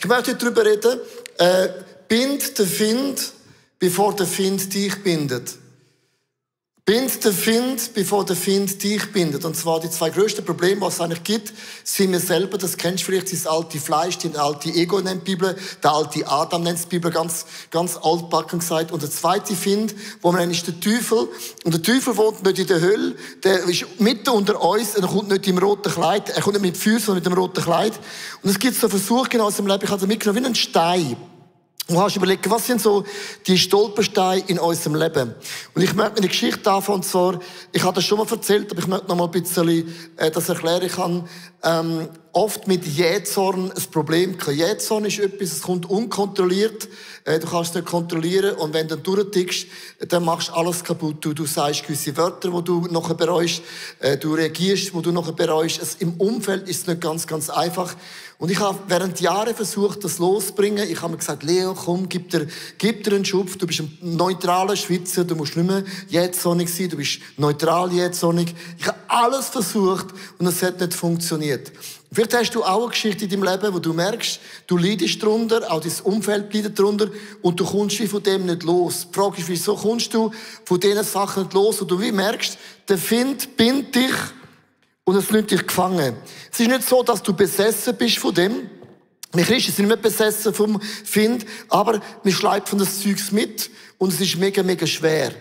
Ich möchte heute darüber reden, bind den Find, bevor der Find dich bindet. Bind den Find, bevor der Find dich bindet. Und zwar die zwei grössten Probleme, was es eigentlich gibt, sind wir selber. Das kennst du vielleicht, das alte Fleisch, das alte Ego nennt die Bibel, der alte Adam nennt die Bibel, ganz altbacken gesagt. Und der zweite Find, wo man nennt, ist der Teufel. Und der Teufel wohnt nicht in der Hölle, der ist mitten unter uns, er kommt nicht im roten Kleid, er kommt nicht mit Feuer, sondern mit dem roten Kleid. Und es gibt so Versuche in unserem Leben, ich habe es mitgenommen, wie einen Stein. Und hast überlegt, was sind so die Stolpersteine in unserem Leben? Und ich möchte eine Geschichte anfangen, und zwar, ich habe das schon mal erzählt, aber ich möchte noch mal ein bisschen das erklären. Ich habe oft mit Jähzorn ein Problem gehabt. Jähzorn ist etwas, es kommt unkontrolliert. Du kannst es nicht kontrollieren. Und wenn du dann durchtickst, dann machst du alles kaputt. Du sagst gewisse Wörter, die du nachher bereust. Du reagierst, wo du nachher bereust. Im Umfeld ist es nicht ganz, ganz einfach. Und ich habe während Jahren versucht, das loszubringen. Ich habe mir gesagt, Leo, komm, gib dir einen Schub. Du bist ein neutraler Schweizer. Du musst nicht mehr jähzornig sein. Du bist neutral jähzornig. Ich habe alles versucht und es hat nicht funktioniert. Vielleicht hast du auch eine Geschichte in deinem Leben, wo du merkst, du leidest darunter, auch dein Umfeld leidet darunter und du kommst wie von dem nicht los. Die Frage ist, wieso kommst du von diesen Sachen nicht los? Und du wie merkst, der Find bindet dich und es nimmt dich gefangen. Es ist nicht so, dass du besessen bist von dem. Wir Christen sind nicht besessen vom Find, aber wir schleifen das Zeugs mit und es ist mega, mega schwer.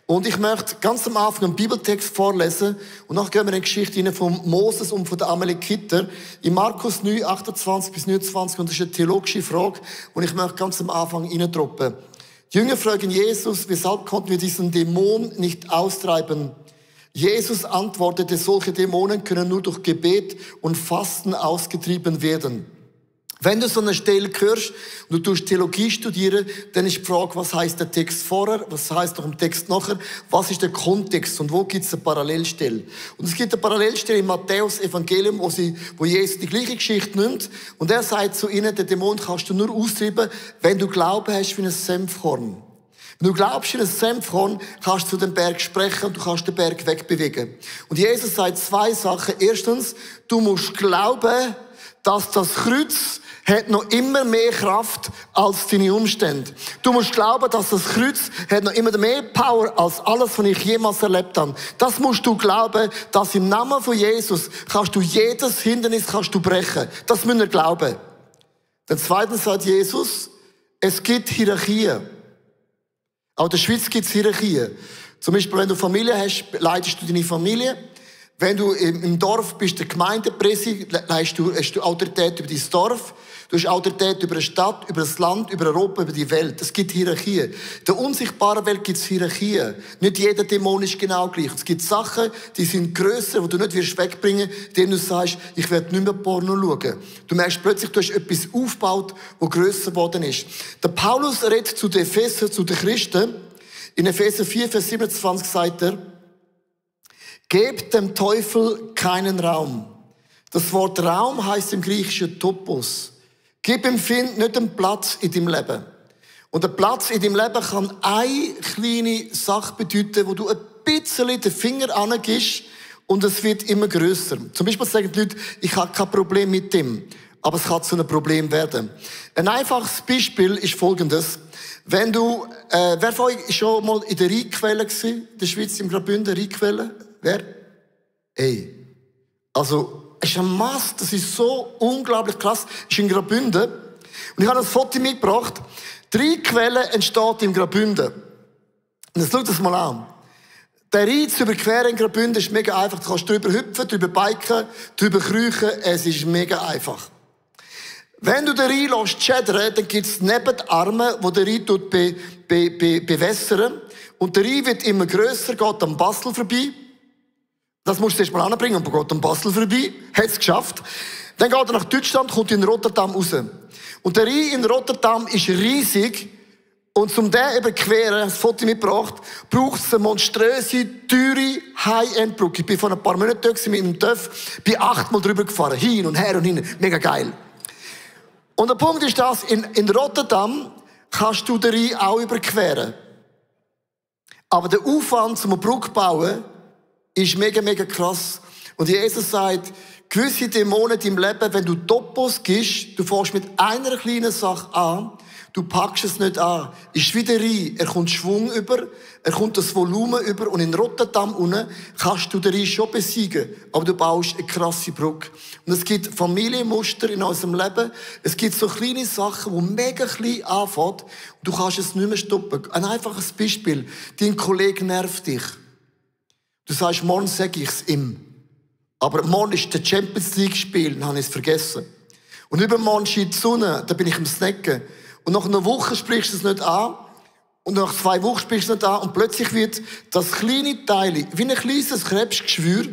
Und ich möchte ganz am Anfang einen Bibeltext vorlesen und nachher gehen wir in die Geschichte rein von Moses und von der Amalekiter in Markus 9, 28 bis 29 und das ist eine theologische Frage und ich möchte ganz am Anfang reindroppen. Die Jünger fragen Jesus, weshalb konnten wir diesen Dämon nicht austreiben? Jesus antwortete, solche Dämonen können nur durch Gebet und Fasten ausgetrieben werden. Wenn du so eine Stelle hörst und du tust Theologie studieren, dann ist die Frage, was heißt der Text vorher, was heißt noch im Text nachher, was ist der Kontext und wo gibt es eine Parallelstelle? Und es gibt eine Parallelstelle im Matthäus-Evangelium, wo Jesus die gleiche Geschichte nimmt und er sagt zu ihnen, den Dämon kannst du nur austreiben, wenn du Glauben hast wie ein Senfkorn. Wenn du glaubst in ein Senfkorn, kannst du zu dem Berg sprechen und du kannst den Berg wegbewegen. Und Jesus sagt zwei Sachen. Erstens, du musst glauben, dass das Kreuz hat noch immer mehr Kraft als deine Umstände. Du musst glauben, dass das Kreuz hat noch immer mehr Power als alles, was ich jemals erlebt habe. Das musst du glauben, dass im Namen von Jesus kannst du jedes Hindernis brechen. Das müssen wir glauben. Dann zweitens sagt Jesus, es gibt Hierarchien. Auch in der Schweiz gibt es Hierarchien. Zum Beispiel, wenn du Familie hast, leitest du deine Familie. Wenn du im Dorf bist, der Gemeindepräsident, hast du Autorität über dein Dorf. Du hast Autorität über eine Stadt, über das Land, über Europa, über die Welt. Es gibt Hierarchien. In der unsichtbaren Welt gibt es Hierarchien. Nicht jeder Dämon ist genau gleich. Es gibt Sachen, die sind grösser, die du nicht wegbringen wirst, indem du sagst, ich werde nicht mehr Porno schauen. Du merkst plötzlich, du hast etwas aufgebaut, das grösser geworden ist. Der Paulus redet zu den Epheser, zu den Christen. In Epheser 4, Vers 27 sagt er, gebt dem Teufel keinen Raum. Das Wort Raum heißt im Griechischen Topos. Gib ihm Find nicht einen Platz in deinem Leben. Und ein Platz in deinem Leben kann eine kleine Sache bedeuten, wo du ein bisschen den Finger angibst und es wird immer grösser. Zum Beispiel sagen die Leute, ich habe kein Problem mit dem, aber es kann zu einem Problem werden. Ein einfaches Beispiel ist folgendes. Wenn du, wer von euch ist schon mal in der Rheinquelle gewesen? In der Schweiz, im Graubünden, Rheinquelle? Wer? Ey. Also, es ist ein Mast, das ist so unglaublich krass. Es ist in Graubünden. Und ich habe ein Foto mitgebracht. Die Rheinquelle entsteht im Graubünden. Und jetzt schau das mal an. Der Rhein zu überqueren in Graubünden ist mega einfach. Du kannst drüber hüpfen, drüber biken, drüber kriechen. Es ist mega einfach. Wenn du den Rhein lässt schädern, dann gibt es Nebenarme, wo der Rhein bewässern. Und der Rhein wird immer grösser, geht am Basel vorbei. Das musst du erst mal anbringen, und geht am Basel vorbei. Hat es geschafft. Dann geht er nach Deutschland, kommt in Rotterdam raus. Und der Rhein in Rotterdam ist riesig. Und um den überqueren, das Foto mitgebracht, braucht es eine monströse, teure High-End-Brücke. Ich bin vor ein paar Monaten dort mit einem TÜV, bin 8-mal drüber gefahren. Hin und her und hin. Mega geil. Und der Punkt ist das, in Rotterdam kannst du den Rhein auch überqueren. Aber der Aufwand, um eine Brücke zu bauen, ist mega, mega krass. Und Jesus sagt, gewisse Dämonen in deinem Leben, wenn du Topos gibst, du fährst mit einer kleinen Sache an, du packst es nicht an, ist wieder rein, er kommt Schwung über, er kommt das Volumen über und in Rotterdam unten kannst du den Reis schon besiegen, aber du baust eine krasse Brücke. Und es gibt Familienmuster in unserem Leben, es gibt so kleine Sachen, die mega klein anfangen und du kannst es nicht mehr stoppen. Ein einfaches Beispiel, dein Kollege nervt dich. Du sagst, morgen sage ich es ihm. Aber morgen ist der Champions League Spiel, dann habe ich es vergessen. Und übermorgen scheint die Sonne, da bin ich am Snacken. Und nach einer Woche sprichst du es nicht an. Und nach 2 Wochen sprichst du es nicht an. Und plötzlich wird das kleine Teil, wie ein kleines Krebsgeschwür,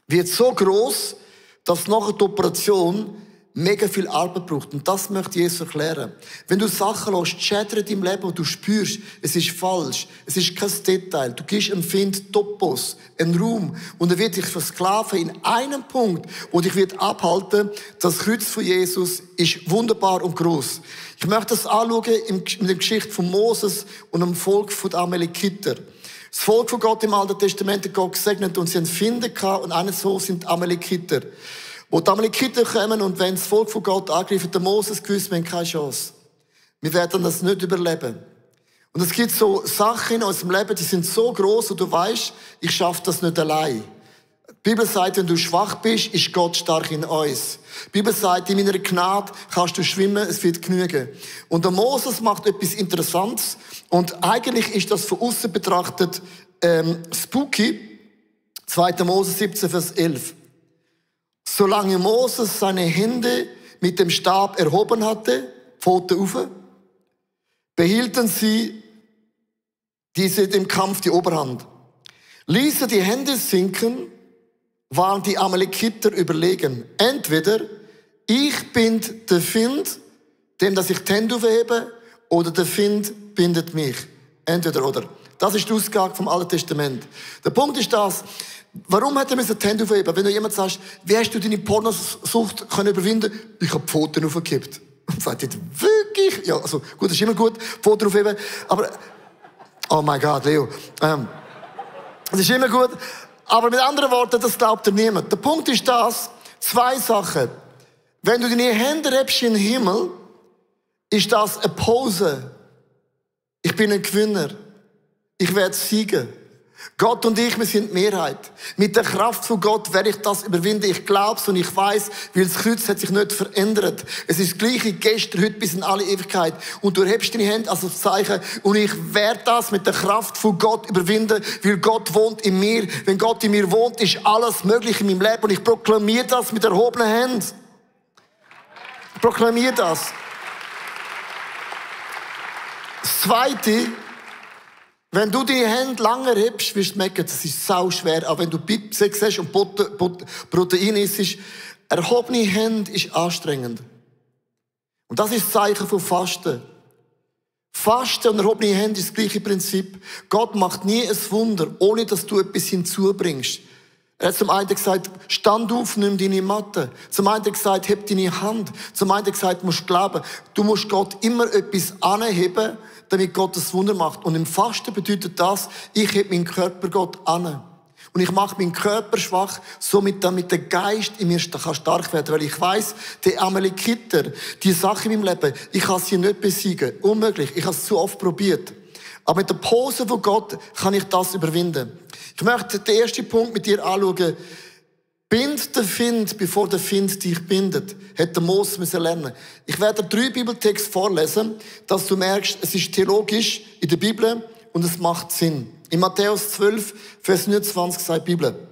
wird so gross, dass nach der Operation mega viel Arbeit braucht. Und das möchte Jesus erklären. Wenn du Sachen lässt, schädern in deinem Leben und du spürst, es ist falsch, es ist kein Detail, du gibst einem Find Topos, einen Raum, und er wird dich versklaven in einem Punkt, wo dich wird abhalten, das Kreuz von Jesus ist wunderbar und gross. Ich möchte das anschauen in der Geschichte von Moses und dem Volk der Amalekiter. Das Volk von Gott im Alten Testament hat Gott gesegnet und sie haben Finden gehabt und eines so sind die Amalekiter. Wo die Amalekiter kommen und wenn das Volk von Gott angreifen, der Moses gewusst, wir haben keine Chance. Wir werden das nicht überleben. Und es gibt so Sachen in unserem Leben, die sind so groß und du weißt, ich schaffe das nicht allein. Die Bibel sagt, wenn du schwach bist, ist Gott stark in uns. Die Bibel sagt, in meiner Gnade kannst du schwimmen, es wird genügen. Und der Moses macht etwas Interessantes und eigentlich ist das von außen betrachtet spooky. 2. Mose 17, Vers 11. Solange Moses seine Hände mit dem Stab erhoben hatte, Pfote auf, behielten sie diese dem Kampf die Oberhand. Ließ er die Hände sinken, waren die Amalekiter überlegen. Entweder ich bind den Find, dem dass ich die Hände aufhebe, oder der Find bindet mich. Entweder oder. Das ist die Ausgabe vom Alten Testament. Der Punkt ist das, warum hat er die Hände aufheben? Wenn du jemand sagst, wie hast du deine Pornosucht überwinden können? Ich habe die Pfoten aufgekippt. Und sagt, wirklich? Ja, also, gut, das ist immer gut, Pfoten aufheben. Aber, oh mein Gott, Leo. Das ist immer gut. Aber mit anderen Worten, das glaubt dir niemand. Der Punkt ist das, 2 Sachen. Wenn du deine Hände hebst in den Himmel, ist das eine Pose. Ich bin ein Gewinner. Ich werde siegen. Gott und ich, wir sind die Mehrheit. Mit der Kraft von Gott werde ich das überwinden. Ich glaube es und ich weiß, weil das Kreuz hat sich nicht verändert. Es ist das Gleiche gestern, heute bis in alle Ewigkeit. Und du hebst deine Hände als das Zeichen und ich werde das mit der Kraft von Gott überwinden, weil Gott wohnt in mir. Wenn Gott in mir wohnt, ist alles möglich in meinem Leben und ich proklamiere das mit erhobenen Händen. Ich proklamiere das. Das Zweite, wenn du deine Hände lange hebst, wirst du merken, das ist sau schwer. Aber wenn du Sex hast und Protein isst, erhobene Hände ist anstrengend. Und das ist das Zeichen von Fasten. Fasten und erhobene Hände ist das gleiche Prinzip. Gott macht nie ein Wunder, ohne dass du etwas hinzubringst. Er hat zum einen gesagt, stand auf, nimm deine Matte. Zum einen gesagt, heb deine Hand. Zum einen gesagt, du musst glauben. Du musst Gott immer etwas anheben, damit Gott das Wunder macht. Und im Fasten bedeutet das, ich heb meinen Körper Gott an. Und ich mache meinen Körper schwach, damit der Geist in mir stark werden kann. Weil ich weiss, die Amalekiter, die Sache in meinem Leben, ich kann sie nicht besiegen. Unmöglich. Ich habe es zu oft probiert. Aber mit der Pose von Gott kann ich das überwinden. Ich möchte den ersten Punkt mit dir anschauen. Bind den Find, bevor der Find dich bindet. Hätte Mose müssen lernen. Ich werde 3 Bibeltexte vorlesen, dass du merkst, es ist theologisch in der Bibel und es macht Sinn. In Matthäus 12, Vers 29 sagt die Bibel.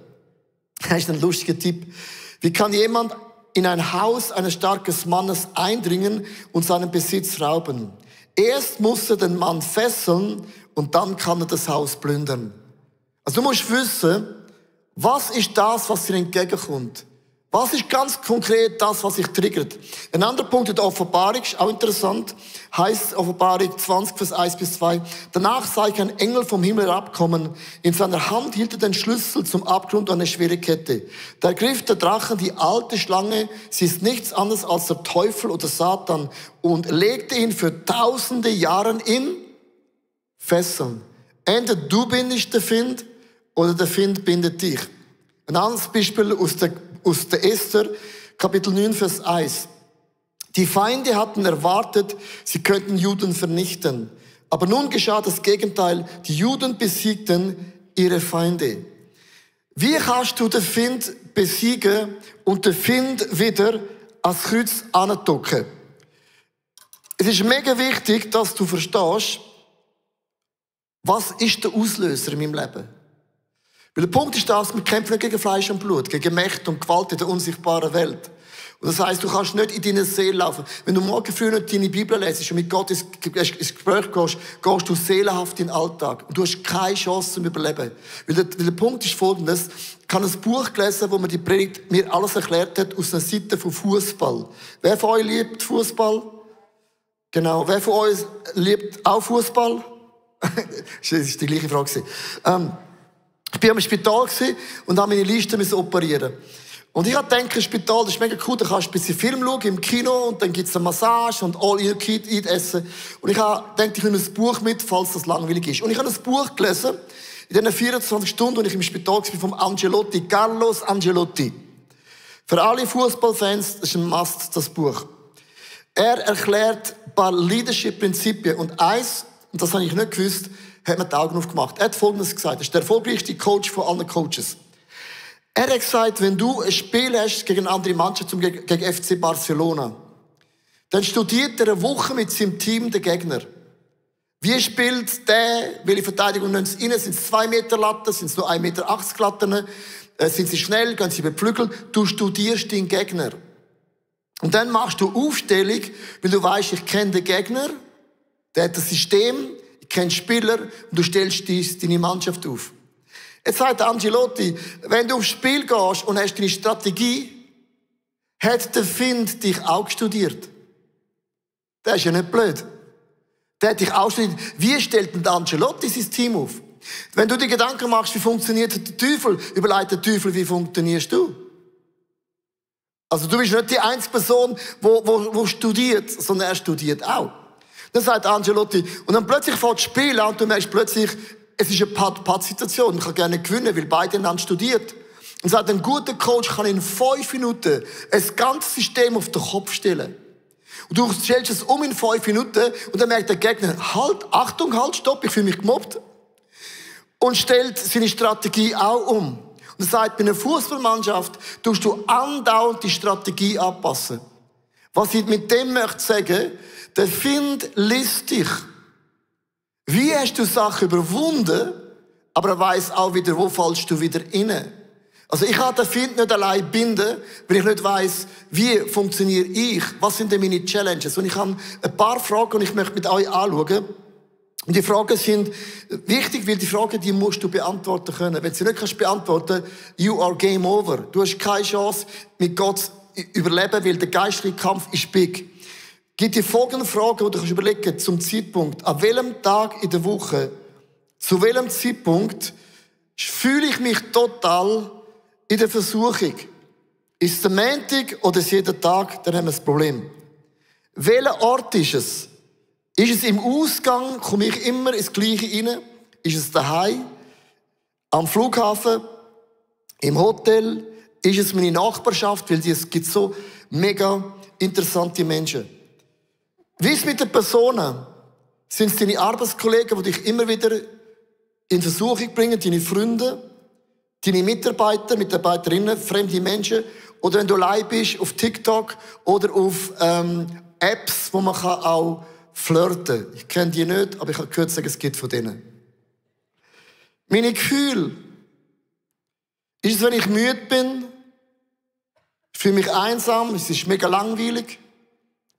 Das ist ein lustiger Tipp. Wie kann jemand in ein Haus eines starken Mannes eindringen und seinen Besitz rauben? Erst muss er den Mann fesseln und dann kann er das Haus plündern. Also du musst wissen, was ist das, was dir entgegenkommt? Was ist ganz konkret das, was dich triggert? Ein anderer Punkt in der Offenbarung, ist auch interessant, heißt Offenbarung 20, Vers 1 bis 2. Danach sah ich einen Engel vom Himmel herabkommen. In seiner Hand hielt er den Schlüssel zum Abgrund und eine schwere Kette. Da ergriff der Drachen die alte Schlange, sie ist nichts anderes als der Teufel oder Satan, und legte ihn für tausende Jahre in Fesseln. Entweder du bindest den Find oder der Find bindet dich. Ein anderes Beispiel aus der Esther, Kapitel 9, Vers 1. Die Feinde hatten erwartet, sie könnten Juden vernichten. Aber nun geschah das Gegenteil. Die Juden besiegten ihre Feinde. Wie kannst du den Feind besiegen und den Feind wieder ans Kreuz andrücken? Es ist mega wichtig, dass du verstehst, was ist der Auslöser in meinem Leben? Weil der Punkt ist das, wir kämpfen nicht gegen Fleisch und Blut, gegen Mächte und Gewalt in der unsichtbaren Welt. Und das heisst, du kannst nicht in deine Seele laufen. Wenn du morgen früh nicht deine Bibel lesest und mit Gott ins Gespräch gehst, gehst du seelenhaft in den Alltag. Und du hast keine Chance zum Überleben. Weil der Punkt ist folgendes. Ich habe ein Buch gelesen, wo mir die Predigt mir alles erklärt hat, aus einer Seite von Fußball. Wer von euch liebt Fußball? Genau. Wer von euch liebt auch Fußball? Das war die gleiche Frage. Ich war am Spital und habe meine Liste operieren. Und ich habe gedacht, im Spital, das ist mega cool, da kannst du ein bisschen Film schauen im Kino und dann gibt es eine Massage und All-You-Can-Eat essen. Und ich habe gedacht, ich nehme ein Buch mit, falls das langweilig ist. Und ich habe ein Buch gelesen, in diesen 24 Stunden, als ich im Spital war, vom Ancelotti, Carlos Ancelotti. Für alle Fußballfans, das ist ein Must, das Buch. Er erklärt ein paar Leadership-Prinzipien und eins, und das habe ich nicht gewusst, hat mir die Augen aufgemacht. Er hat Folgendes gesagt, er ist der erfolgreichste Coach von allen Coaches. Er hat gesagt, wenn du ein Spiel hast gegen eine andere Mannschaft, gegen FC Barcelona, dann studiert er eine Woche mit seinem Team den Gegner. Wie spielt der, welche Verteidigung nehmen sie rein? Sind es 2 Meter Latten? Sind es nur 1,80 Meter Latten? Sind sie schnell? Gehen sie über die Flügel? Du studierst den Gegner. Und dann machst du Aufstellung, weil du weißt, ich kenne den Gegner, der hat das System, ich kenne Spieler und du stellst deine Mannschaft auf. Jetzt sagt Ancelotti, wenn du aufs Spiel gehst und hast deine Strategie, hat der Feind dich auch studiert. Der ist ja nicht blöd. Der hat dich auch studiert. Wie stellt denn der Ancelotti sein Team auf? Wenn du dir Gedanken machst, wie funktioniert der Teufel, überlegt der Teufel, wie funktionierst du? Also du bist nicht die einzige Person, die studiert, sondern er studiert auch. Dann sagt Ancelotti, und dann plötzlich fährt das Spiel an und du merkst plötzlich, es ist eine Pat-Pat-Situation. Ich kann gerne gewinnen, weil beide einander studiert. Und sagt, ein guter Coach kann in 5 Minuten ein ganzes System auf den Kopf stellen. Und du stellst es um in 5 Minuten und dann merkt der Gegner, halt, Achtung, halt, stopp, ich fühle mich gemobbt. Und stellt seine Strategie auch um. Und er sagt, bei einer Fußballmannschaft tust du andauernd die Strategie anpassen. Was ich mit dem möchte sagen, der Feind liest dich. Wie hast du Sachen überwunden, aber er weiss auch wieder, wo fallst du wieder rein. Also ich kann den Feind nicht allein binden, wenn ich nicht weiss, wie funktioniere ich, was sind denn meine Challenges. Und ich habe ein paar Fragen, und ich möchte mit euch anschauen. Und die Fragen sind wichtig, weil die Fragen, die musst du beantworten können. Wenn du sie nicht kannst beantworten, you are game over. Du hast keine Chance, mit Gott zu überleben, weil der geistliche Kampf ist big. Gibt die folgenden Fragen, die du überlegen kannst, zum Zeitpunkt. An welchem Tag in der Woche, zu welchem Zeitpunkt fühle ich mich total in der Versuchung? Ist es der Montag oder ist es jeden Tag? Dann haben wir ein Problem. Welcher Ort ist es? Ist es im Ausgang? Komme ich immer ins Gleiche rein? Ist es daheim? Am Flughafen? Im Hotel? Ist es meine Nachbarschaft? Weil es gibt so mega interessante Menschen. Wie ist es mit den Personen? Sind es deine Arbeitskollegen, die dich immer wieder in Versuchung bringen, deine Freunde, deine Mitarbeiter, Mitarbeiterinnen, fremde Menschen? Oder wenn du allein bist, auf TikTok oder auf Apps, wo man auch flirten kann. Ich kenne die nicht, aber ich habe gehört, es gibt von denen. Meine Gefühle. Ist es, wenn ich müde bin? Ich fühle mich einsam, es ist mega langweilig,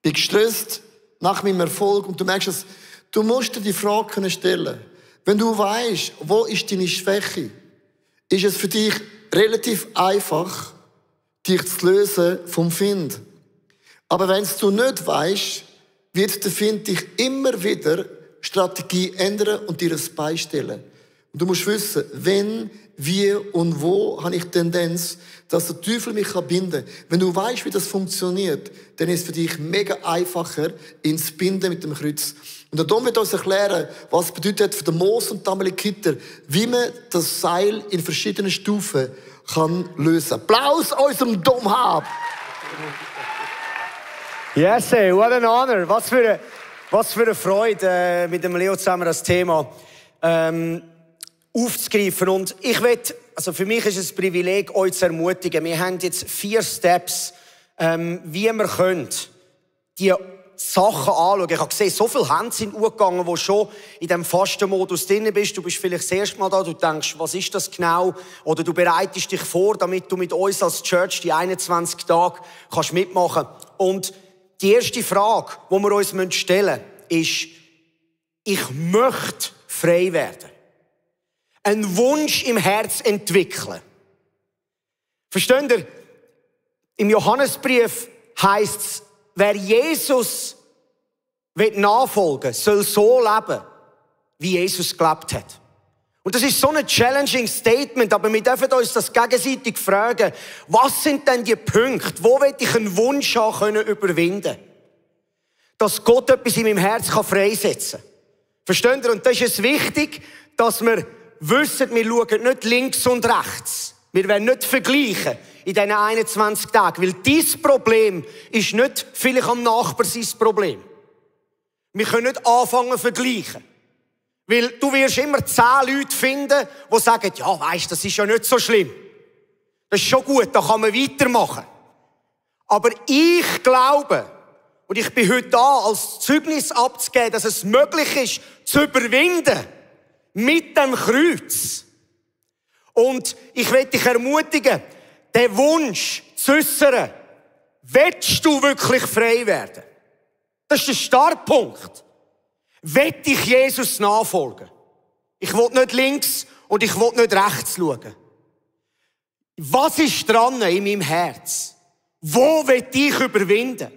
bin gestresst nach meinem Erfolg und du merkst es, du musst dir die Frage stellen. Wenn du weißt, wo ist deine Schwäche, ist es für dich relativ einfach, dich zu lösen vom Feind. Aber wenn du nicht weißt, wird der Feind dich immer wieder Strategie ändern und dir ein beistellen. Und du musst wissen, wenn, wie und wo habe ich Tendenz, dass der Teufel mich binden kann. Wenn du weißt, wie das funktioniert, dann ist es für dich mega einfacher, ins Binden mit dem Kreuz. Und der Dom wird uns erklären, was bedeutet für den Mose und die Amalekiter, wie man das Seil in verschiedenen Stufen kann lösen. Applaus unserem Domhab! Yes, what an honor. Was für eine Freude, mit dem Leo zusammen das Thema aufzugreifen. Und also für mich ist es ein Privileg, euch zu ermutigen. Wir haben jetzt 4 Steps, wie wir können, die Sachen anschauen. Ich habe gesehen, so viele Hände sind angegangen, wo schon in diesem Fastenmodus drin bist. Du bist vielleicht das erste Mal da, du denkst, was ist das genau? Oder du bereitest dich vor, damit du mit uns als Church die 21 Tage kannst mitmachen. Und die erste Frage, die wir uns stellen müssen, ist, ich möchte frei werden. Einen Wunsch im Herz entwickeln. Versteht ihr? Im Johannesbrief heisst es, wer Jesus nachfolgen will, soll so leben, wie Jesus gelebt hat. Und das ist so ein challenging Statement, aber wir dürfen uns das gegenseitig fragen, was sind denn die Punkte, wo will ich einen Wunsch haben können überwinden? Dass Gott etwas in meinem Herz freisetzen kann. Versteht ihr? Und das ist es wichtig, dass wir wissen, wir schauen nicht links und rechts. Wir werden nicht vergleichen in diesen 21 Tagen, weil dieses Problem ist nicht vielleicht am Nachbar sein Problem. Wir können nicht anfangen zu vergleichen. Weil du wirst immer 10 Leute finden, die sagen, ja, weisst, das ist ja nicht so schlimm. Das ist schon gut, da kann man weitermachen. Aber ich glaube, und ich bin heute da, als Zeugnis abzugeben, dass es möglich ist, zu überwinden mit dem Kreuz. Und ich will dich ermutigen, den Wunsch zu äußern, willst du wirklich frei werden? Das ist der Startpunkt. Will ich Jesus nachfolgen? Ich will nicht links und ich will nicht rechts schauen. Was ist dran in meinem Herz? Wo will ich überwinden?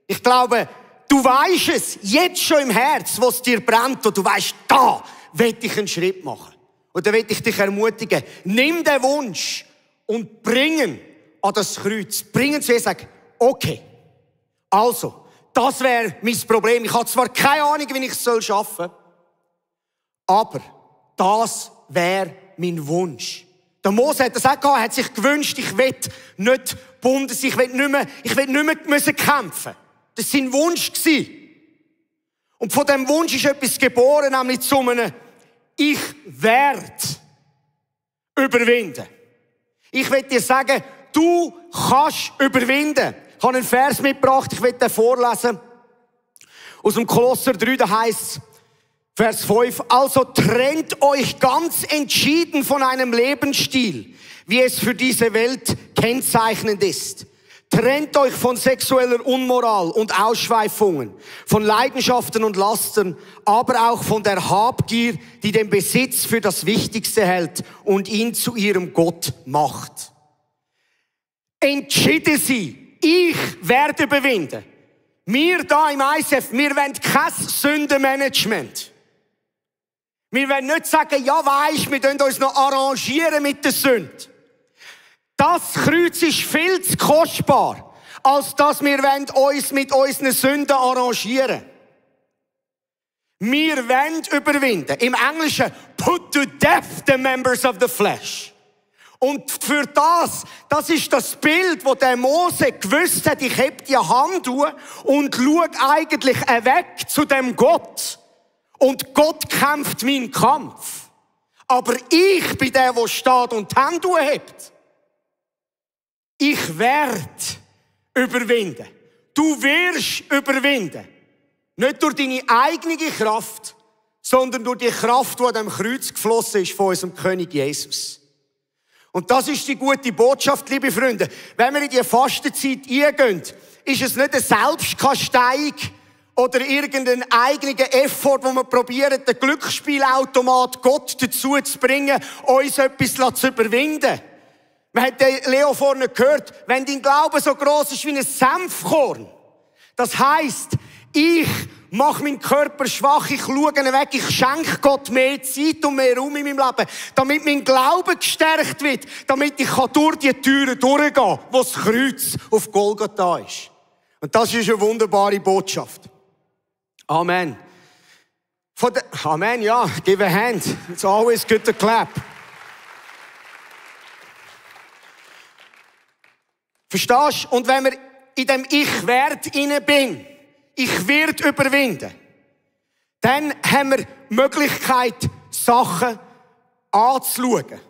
Ich glaube, du weisst es jetzt schon im Herz, was dir brennt, und du weisst, da will ich einen Schritt machen. Und da will ich dich ermutigen, nimm den Wunsch und bring ihn an das Kreuz. Bring ihn zu ihr und sag, okay, also, das wäre mein Problem. Ich habe zwar keine Ahnung, wie ich es schaffen soll, aber das wäre mein Wunsch. Der Mose hat das auch gehabt, hat sich gewünscht, ich will nicht gebunden sein, ich will nicht mehr müssen kämpfen. Das war sein Wunsch. Und von diesem Wunsch ist etwas geboren, nämlich zu einem Ich werde überwinden. Ich will dir sagen, du kannst überwinden. Ich habe einen Vers mitgebracht, ich will den vorlesen. Aus dem Kolosser 3, da heißt es, Vers 5, also trennt euch ganz entschieden von einem Lebensstil, wie es für diese Welt kennzeichnend ist. Trennt euch von sexueller Unmoral und Ausschweifungen, von Leidenschaften und Lastern, aber auch von der Habgier, die den Besitz für das Wichtigste hält und ihn zu ihrem Gott macht. Entschieden Sie, ich werde überwinden. Wir da im ICF, wir wollen kein Sündenmanagement. Wir wollen nicht sagen, ja weisst, wir können uns noch arrangieren mit der Sünde. Das Kreuz ist viel zu kostbar, als dass wir uns mit unseren Sünden arrangieren. Wir wollen überwinden. Im Englischen, put to death the members of the flesh. Und für das ist das Bild, wo der Mose gewusst hat, ich heb die Hand und schau eigentlich weg zu dem Gott. Und Gott kämpft meinen Kampf. Aber ich bin der steht und die Hand hebt. Ich werde überwinden. Du wirst überwinden. Nicht durch deine eigene Kraft, sondern durch die Kraft, die an dem Kreuz geflossen ist von unserem König Jesus. Und das ist die gute Botschaft, liebe Freunde. Wenn wir in die Fastenzeit eingehen, ist es nicht eine Selbstkasteiung oder irgendein eigener Effort, wo wir probieren, den Glücksspielautomat Gott dazu zu bringen, uns etwas zu überwinden. Wir haben Leo vorne gehört, wenn dein Glaube so gross ist wie ein Senfkorn, das heisst, ich mache meinen Körper schwach, ich schaue ihn weg, ich schenke Gott mehr Zeit und mehr Raum in meinem Leben, damit mein Glaube gestärkt wird, damit ich durch die Türen durchgehen kann, wo das Kreuz auf Golgatha ist. Und das ist eine wunderbare Botschaft. Amen. Amen, ja, give a hand. It's always good to clap. Verstehst du? Und wenn wir in dem Ich-Wert inne bin, ich werde überwinden, dann haben wir die Möglichkeit, Sachen anzuschauen.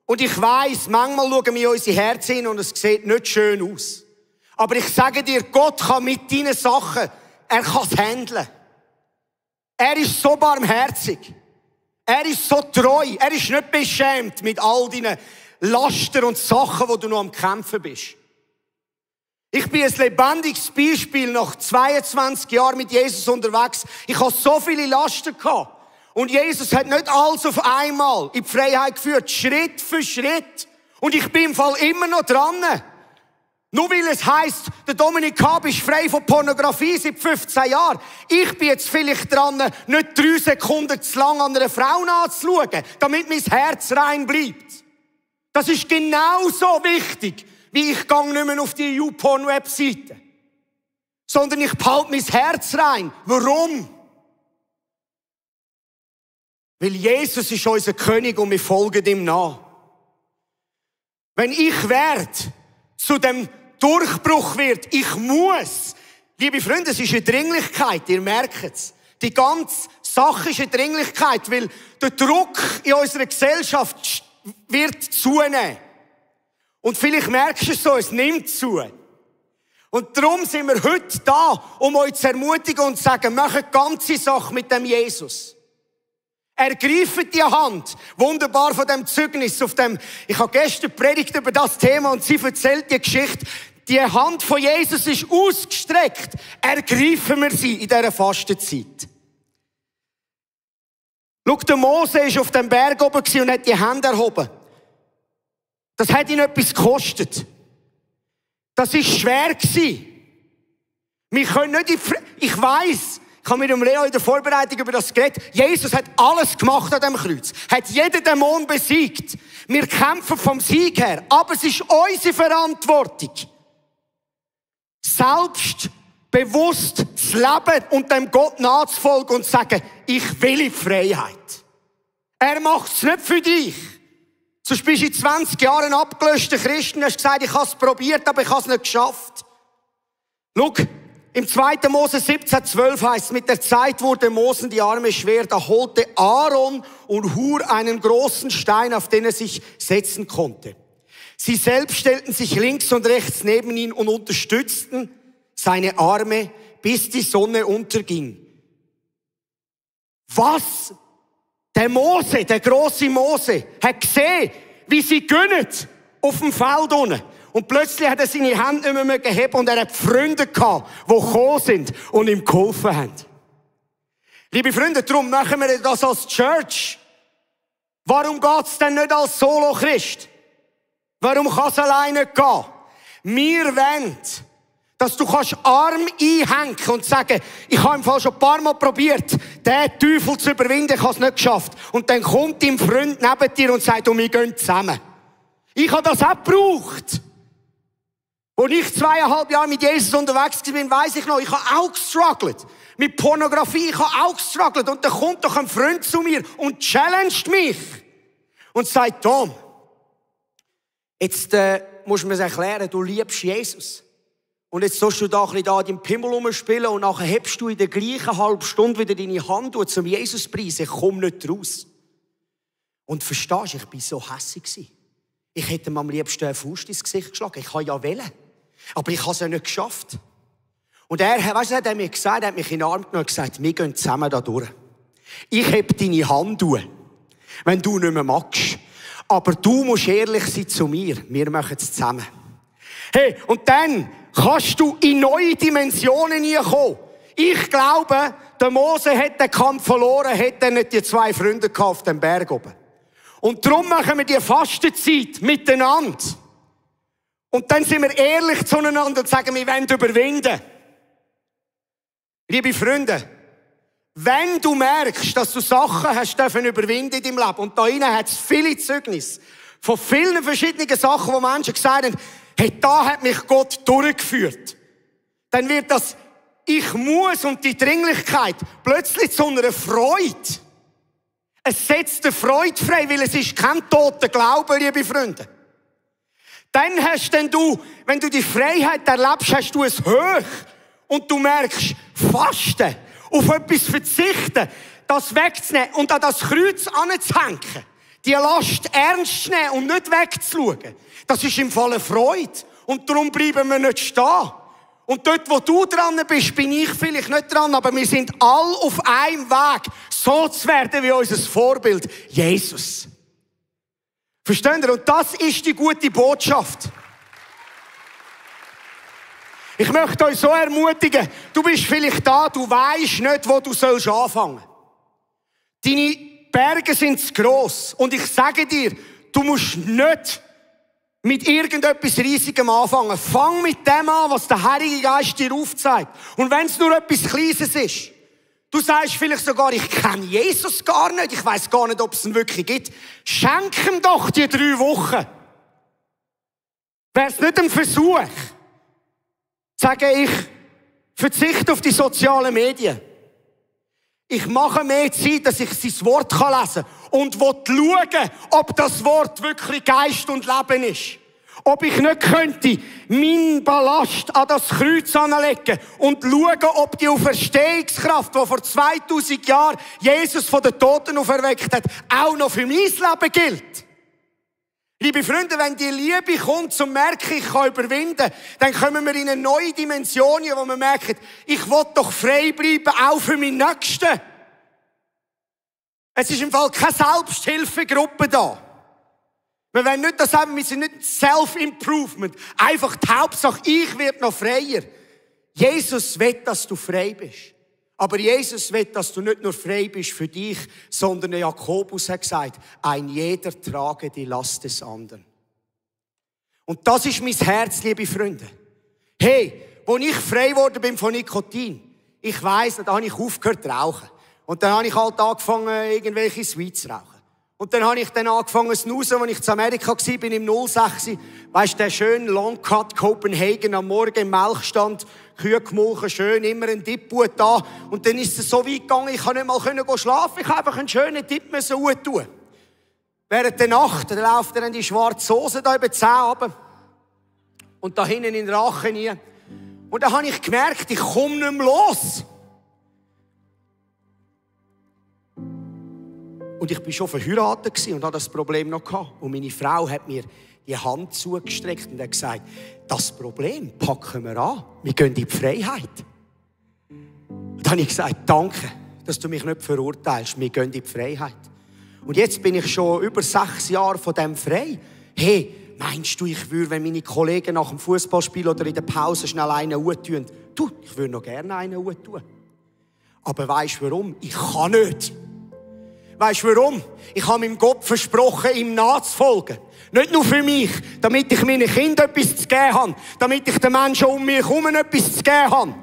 Und ich weiss, manchmal schauen wir in unsere Herzen hin und es sieht nicht schön aus. Aber ich sage dir, Gott kann mit deinen Sachen, er kann es handeln. Er ist so barmherzig. Er ist so treu. Er ist nicht beschämt mit all deinen Laster und Sachen, wo du noch am Kämpfen bist. Ich bin ein lebendiges Beispiel nach 22 Jahren mit Jesus unterwegs. Ich habe so viele Laster gehabt. Und Jesus hat nicht alles auf einmal in die Freiheit geführt, Schritt für Schritt. Und ich bin im Fall immer noch dran. Nur weil es heisst, der Dominik Hab ist frei von Pornografie seit 15 Jahren. Ich bin jetzt vielleicht dran, nicht 3 Sekunden zu lang an einer Frau anzuschauen, damit mein Herz rein bleibt. Das ist genauso wichtig, wie ich gehe nicht mehr auf die YouPorn-Webseite. Sondern ich behalte mein Herz rein. Warum? Weil Jesus ist unser König und wir folgen ihm nach. Wenn ich werde, zu dem Durchbruch wird, ich muss. Liebe Freunde, es ist eine Dringlichkeit, ihr merkt es. Die ganze Sache ist eine Dringlichkeit, weil der Druck in unserer Gesellschaft wird zunehmen. Und vielleicht merkst du es so, es nimmt zu. Und darum sind wir heute da, um euch zu ermutigen und zu sagen, macht ganze Sache mit dem Jesus. Ergreift die Hand. Wunderbar von dem Zeugnis auf dem, ich habe gestern predigt über das Thema und sie erzählt die Geschichte. Die Hand von Jesus ist ausgestreckt. Ergreifen wir sie in dieser Fastenzeit. Schau, der Mose war auf dem Berg oben und hat die Hände erhoben. Das hat ihn etwas gekostet. Das war schwer. Wir können nicht ich weiss, ich habe mit dem Leo in der Vorbereitung über das geredet. Jesus hat alles gemacht an dem Kreuz. Hat jeden Dämon besiegt. Wir kämpfen vom Sieg her. Aber es ist unsere Verantwortung, selbstbewusst zu leben und dem Gott nachzufolgen und zu sagen, ich will in Freiheit. Er macht es nicht für dich. Sonst bist du in 20 Jahren ein abgelöschter Christ und hast gesagt, ich habe es probiert, aber ich habe es nicht geschafft. Schau, im 2. Mose 17,12 heißt es, mit der Zeit wurde Mose die Arme schwer, da holte Aaron und Hur einen großen Stein, auf den er sich setzen konnte. Sie selbst stellten sich links und rechts neben ihn und unterstützten seine Arme, bis die Sonne unterging. Was? Der Mose, der große Mose, hat gesehen, wie sie gönnen auf dem Feld unten. Und plötzlich hat er seine Hände nicht mehr gehabt und er hat Freunde gehabt, die gekommen sind und ihm geholfen haben. Liebe Freunde, darum machen wir das als Church. Warum geht's denn nicht als Solo-Christ? Warum kann es alleine gehen? Wir wollen, dass du Arm einhängen und sagen, ich habe im Fall schon ein paar Mal probiert, den Teufel zu überwinden, ich habe es nicht geschafft. Und dann kommt dein Freund neben dir und sagt, wir gehen zusammen. Ich habe das auch gebraucht. Als ich 2,5 Jahre mit Jesus unterwegs bin, weiss ich noch, ich habe auch gestruggelt. Mit Pornografie, ich habe auch gestruggelt. Und dann kommt doch ein Freund zu mir und challenged mich. Und sagt, Tom, jetzt musst du mir erklären, du liebst Jesus. Und jetzt sollst du da ein bisschen da deinen Pimmel rumspielen und nachher hebst du in der gleichen halben Stunde wieder deine Hand zum Jesuspreis. Ich komme nicht raus. Und verstehst du, ich war so hässig. Ich hätte ihm am liebsten eine Faust ins Gesicht geschlagen. Ich kann ja wählen. Aber ich habe es ja nicht geschafft. Und weißt du, hat er mir gesagt, er hat mich in den Arm genommen und gesagt, wir gehen zusammen da durch. Ich heb deine Hand durch, wenn du nicht mehr magst. Aber du musst ehrlich sein zu mir. Wir machen es zusammen. Hey, und dann kannst du in neue Dimensionen hineinkommen. Ich glaube, der Mose hat den Kampf verloren, hätte er nicht die 2 Freunde gehabt auf dem Berg oben. Und darum machen wir die Fastenzeit miteinander. Und dann sind wir ehrlich zueinander und sagen, wir wollen überwinden. Liebe Freunde, wenn du merkst, dass du Sachen hast dürfen überwinden in deinem Leben, und da drinnen hat es viele Zeugnisse von vielen verschiedenen Sachen, wo Menschen gesagt haben, hey, da hat mich Gott durchgeführt. Dann wird das Ich muss und die Dringlichkeit plötzlich zu einer Freude. Es setzt die Freude frei, weil es ist kein toter Glaube, liebe Freunde. Dann hast denn du, wenn du die Freiheit erlebst, hast du es hoch. Und du merkst, Fasten, auf etwas verzichten, das wegzunehmen und an das Kreuz anzuhängen, die Last ernst zu nehmen und nicht wegzuschauen, das ist im Fall eine Freude. Und darum bleiben wir nicht stehen. Und dort, wo du dran bist, bin ich vielleicht nicht dran, aber wir sind alle auf einem Weg, so zu werden wie unser Vorbild, Jesus. Versteht ihr? Und das ist die gute Botschaft. Ich möchte euch so ermutigen, du bist vielleicht da, du weisst nicht, wo du anfangen sollst. Deine Berge sind zu gross. Und ich sage dir, du musst nicht mit irgendetwas Riesigem anfangen. Fang mit dem an, was der Heilige Geist dir aufzeigt. Und wenn es nur etwas Kleines ist, du sagst vielleicht sogar, ich kenne Jesus gar nicht, ich weiss gar nicht, ob es ihn wirklich gibt. Schenk ihm doch die 3 Wochen. Wäre es nicht ein Versuch, sage ich, verzichte auf die sozialen Medien. Ich mache mehr Zeit, dass ich sein Wort lesen kann und will schauen, ob das Wort wirklich Geist und Leben ist. Ob ich nicht könnte meinen Ballast an das Kreuz anlegen und schauen, ob die Auferstehungskraft, die vor 2000 Jahren Jesus von den Toten auferweckt hat, auch noch für mein Leben gilt. Liebe Freunde, wenn die Liebe kommt, zum Merken, ich kann überwinden, dann kommen wir in eine neue Dimension, wo wir merken, ich will doch frei bleiben, auch für meinen Nächsten. Es ist im Fall keine Selbsthilfegruppe da. Wir wollen nicht das haben, wir sind nicht Self-Improvement. Einfach die Hauptsache, ich werde noch freier. Jesus will, dass du frei bist. Aber Jesus will, dass du nicht nur frei bist für dich, sondern Jakobus hat gesagt, ein jeder trage die Last des anderen. Und das ist mein Herz, liebe Freunde. Hey, als ich frei geworden bin von Nikotin, ich weiss, da habe ich aufgehört zu rauchen. Und dann habe ich halt angefangen, irgendwelche Sweets zu rauchen. Und dann habe ich angefangen zu snoozen, als ich zu Amerika war, bin im 06. Weisst du, der schöne Long Cut Copenhagen am Morgen im Melkstand, Kühe gemolken, schön, immer ein Dip da. Und dann ist es so weit gegangen, ich konnte nicht mal schlafen, ich habe einfach einen schönen Dip tun. Während der Nacht, dann läuft dann die schwarze Soße da über die Zähne runter. Und da hinten in den Rachen rein. Und dann habe ich gemerkt, ich komme nicht mehr los. Und ich war schon verheiratet und hatte das Problem noch gehabt. Und meine Frau hat mir die Hand zugestreckt und hat gesagt, das Problem packen wir an. Wir gehen in die Freiheit. Und dann habe ich gesagt, danke, dass du mich nicht verurteilst. Wir gehen in die Freiheit. Und jetzt bin ich schon über 6 Jahre von dem frei. Hey, meinst du, ich würde, wenn meine Kollegen nach dem Fußballspiel oder in der Pause schnell einen tun? Du, ich würde noch gerne einen tun. Aber weisst du warum? Ich kann nicht. Weisst du warum? Ich habe meinem Gott versprochen, ihm nachzufolgen. Nicht nur für mich, damit ich meinen Kindern etwas zu geben habe, damit ich den Menschen um mich herum etwas zu geben habe.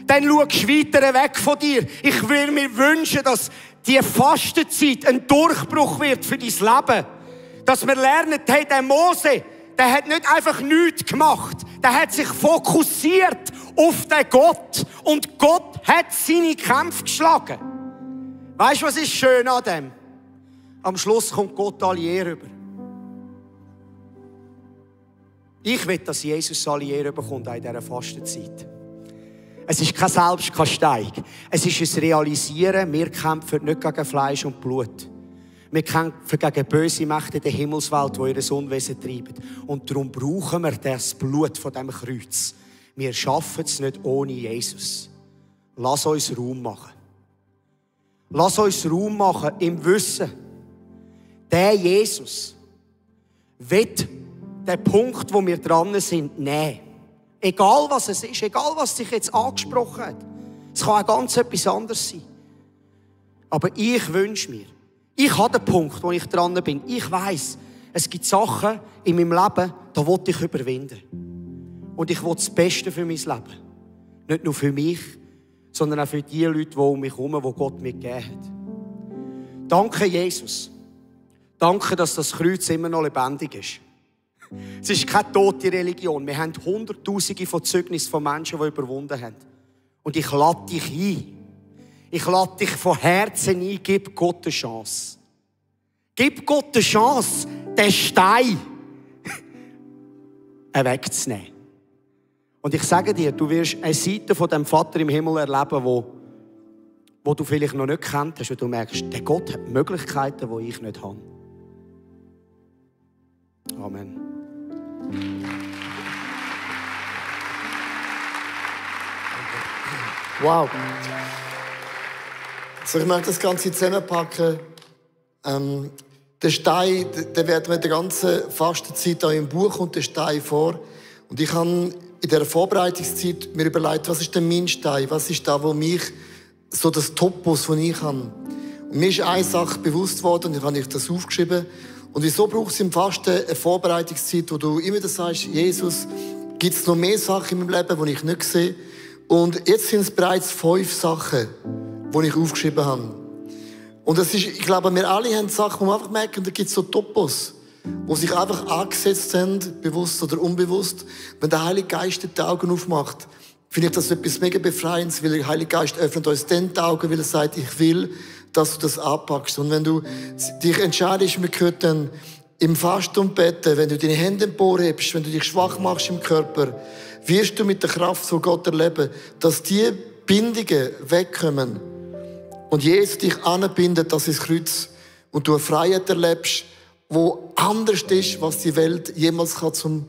Dann schaust du weiter weg von dir. Ich will mir wünschen, dass die Fastenzeit ein Durchbruch wird für dein Leben. Dass wir lernen, hey, der Mose, der hat nicht einfach nichts gemacht. Der hat sich fokussiert auf den Gott. Und Gott hat seine Kämpfe geschlagen. Weisst du, was ist schön an dem? Am Schluss kommt Gott alle Ehre über. Ich will, dass Jesus alle Ehre bekommt in dieser Fastenzeit. Es ist keine Selbstkasteiung. Es ist ein Realisieren, wir kämpfen nicht gegen Fleisch und Blut. Wir kämpfen gegen böse Mächte der Himmelswelt, die ihr Unwesen treiben. Und darum brauchen wir das Blut von diesem Kreuz. Wir schaffen es nicht ohne Jesus. Lass uns Raum machen. Lass uns Raum machen im Wissen, der Jesus wird den Punkt, wo wir dran sind, nehmen. Egal was es ist, egal was sich jetzt angesprochen hat. Es kann auch ganz etwas anderes sein. Aber ich wünsche mir, ich habe den Punkt, wo ich dran bin. Ich weiss, es gibt Sachen in meinem Leben, da will ich überwinden. Und ich will das Beste für mein Leben. Nicht nur für mich, sondern auch für die Leute, die um mich herum, die Gott mir gegeben hat. Danke, Jesus. Danke, dass das Kreuz immer noch lebendig ist. Es ist keine tote Religion. Wir haben Hunderttausende von Zeugnissen von Menschen, die überwunden haben. Und ich lade dich ein. Ich lade dich von Herzen ein. Gib Gott eine wegzunehmen. Und ich sage dir, du wirst eine Seite von dem Vater im Himmel erleben, wo du vielleicht noch nicht kennt hast, und du merkst, der Gott hat Möglichkeiten, die ich nicht habe. Amen. Wow. So, ich möchte das Ganze zusammenpacken. Der Stein, der wird mir die ganze Fastenzeit auch im Buch und der Stein vor. Und ich habe in dieser Vorbereitungszeit mir überlegt, was ist denn mein Stein? Was ist da, wo mich, so das Topos, das ich habe? Und mir ist eine Sache bewusst worden und ich habe das aufgeschrieben. Und wieso braucht es im Fasten eine Vorbereitungszeit, wo du immer wieder sagst, Jesus, gibt es noch mehr Sachen in meinem Leben, die ich nicht sehe? Und jetzt sind es bereits 5 Sachen, die ich aufgeschrieben habe. Und das ist, ich glaube, wir alle haben Sachen, wo wir einfach merken, da gibt es so Topos, die sich einfach angesetzt haben, bewusst oder unbewusst. Wenn der Heilige Geist die Augen aufmacht, finde ich das etwas mega Befreiendes, weil der Heilige Geist öffnet uns dann die Augen, weil er sagt, ich will, dass du das anpackst. Und wenn du dich entscheidest, wir gehören dann im Fasten und Betten, wenn du deine Hände emporhebst, wenn du dich schwach machst im Körper, wirst du mit der Kraft von Gott erleben, dass die Bindungen wegkommen und Jesus dich anbindet, das ist das Kreuz, und du eine Freiheit erlebst, wo anders ist, was die Welt jemals zum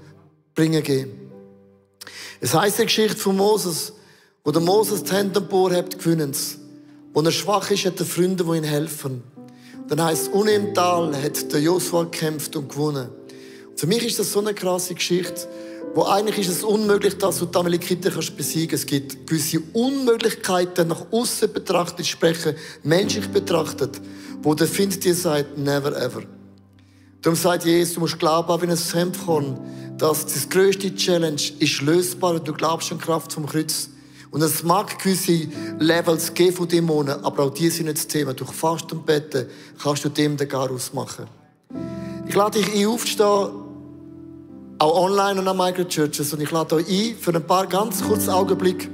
Bringen geben. Es heisst in der Geschichte von Moses, wo der Moses die Hände emporhebt, gewinnen sie. Wo er schwach ist, hat er Freunde, die ihm helfen. Dann heisst es, unten im Tal hat der Josua gekämpft und gewonnen. Und für mich ist das so eine krasse Geschichte, wo eigentlich ist es unmöglich, dass du die Amalekiter besiegen kannst. Es gibt gewisse Unmöglichkeiten, nach außen betrachtet sprechen, menschlich betrachtet, wo der Find dir sagt, never ever. Darum sagt Jesus, du musst glauben, auch wie ein Senfkorn, dass das grösste Challenge ist lösbar, und du glaubst an die Kraft vom Kreuz. Und es mag gewisse Levels geben von Dämonen, aber auch die sind nicht das Thema. Durch Fasten und Betten kannst du dem den Garaus machen. Ich lade dich ein, aufzustehen, auch online und an Microchurches. Und ich lade euch ein, für ein paar ganz kurze Augenblicke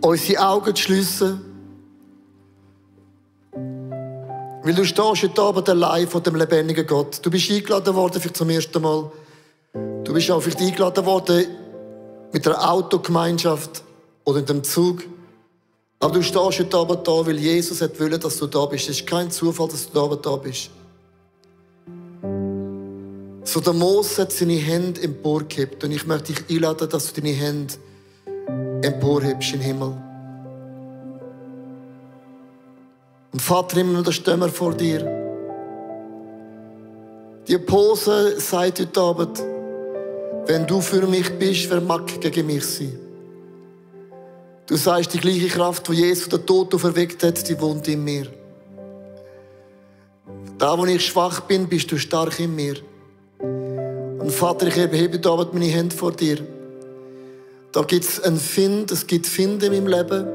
unsere Augen zu schliessen. Weil du stehst heute Abend allein vor dem lebendigen Gott. Du bist eingeladen worden, vielleicht zum ersten Mal. Du bist auch vielleicht eingeladen worden mit einer Autogemeinschaft oder in dem Zug. Aber du stehst heute Abend da, weil Jesus wollte, dass du da bist. Es ist kein Zufall, dass du heute Abend da bist. So der Mose hat seine Hände emporgehebt. Und ich möchte dich einladen, dass du deine Hände emporhebst in den Himmel. Und Vater, immer da stehen wir vor dir. Die Pose sagt heute Abend, wenn du für mich bist, wer mag gegen mich sein? Du sagst, die gleiche Kraft, die Jesus den Tod auferweckt hat, die wohnt in mir. Da, wo ich schwach bin, bist du stark in mir. Und Vater, ich hebe heute Abend meine Hände vor dir. Da gibt es einen Find, es gibt Finde in meinem Leben.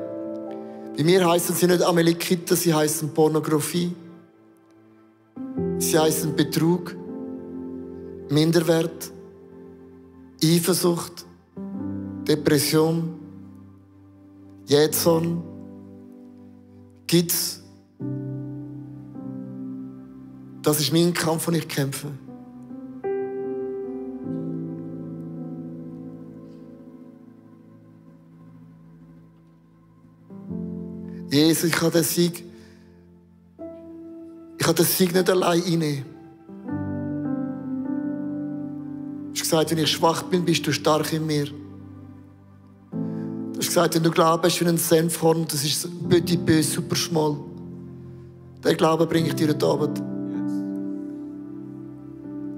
Bei mir heissen sie nicht Amalekiter, sie heissen Pornografie. Sie heissen Betrug, Minderwert, Eifersucht, Depression, Jähzorn, Gitz. Das ist mein Kampf, den ich kämpfe. Jesus, ich kann den Sieg nicht allein einnehmen. Du hast gesagt, wenn ich schwach bin, bist du stark in mir. Du hast gesagt, wenn du glaubst wie ein Senfkorn, das ist petit peu, super schmal. Den Glauben bringe ich dir heute Abend.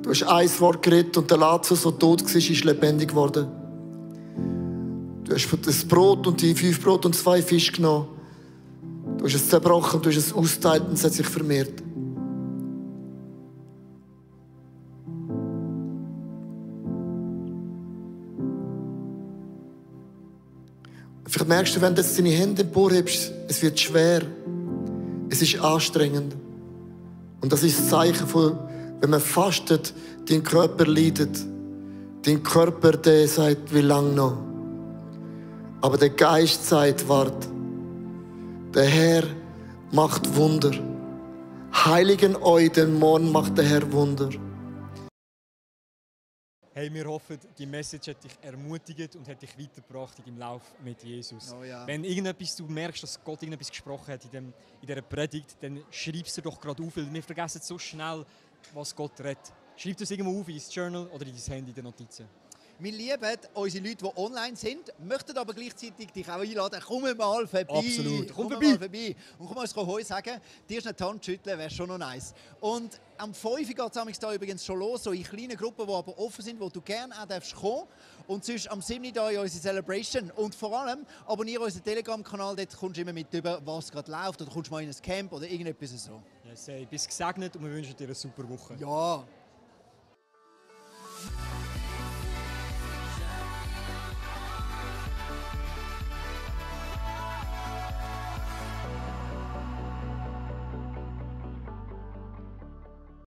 Du hast ein Wort geredet und der Lazarus, der tot war, ist lebendig geworden. Du hast das Brot und die 5 Brot und 2 Fische genommen. Du hast es zerbrochen, du hast es ausgeteilt und es hat sich vermehrt. Vielleicht merkst du, wenn du jetzt deine Hände emporhebst, es wird schwer. Es ist anstrengend. Und das ist das Zeichen von, wenn man fastet, dein Körper leidet. Dein Körper, der sagt, wie lange noch? Aber der Geist sagt, warte. Der Herr macht Wunder. Heiligen euch, denn morgen macht der Herr Wunder. Hey, wir hoffen, die Message hat dich ermutigt und hat dich weitergebracht in deinem Lauf mit Jesus. Oh ja. Wenn du merkst, dass Gott irgendetwas gesprochen hat in dieser Predigt, dann schreib es dir doch gerade auf, weil wir vergessen so schnell, was Gott redet. Schreib das irgendwo auf in dein Journal oder in dein Handy in den Notizen. Wir lieben unsere Leute, die online sind, möchten aber gleichzeitig dich auch einladen. Komm mal vorbei. Absolut. Komm vorbei. mal vorbei. Und komm uns Heu sagen. Dir eine Hand schütteln wäre schon noch nice. Und am 5 Uhr geht es da übrigens schon los, so in kleinen Gruppen, die aber offen sind, wo du gerne auch kommen darfst. Und sonst am 7. Uhr in unsere Celebration. Und vor allem abonniere unseren Telegram-Kanal, dort kommst du immer mit über, was gerade läuft. Oder kommst mal in ein Camp oder irgendetwas so. Yes, hey, bist gesegnet und wir wünschen dir eine super Woche. Ja.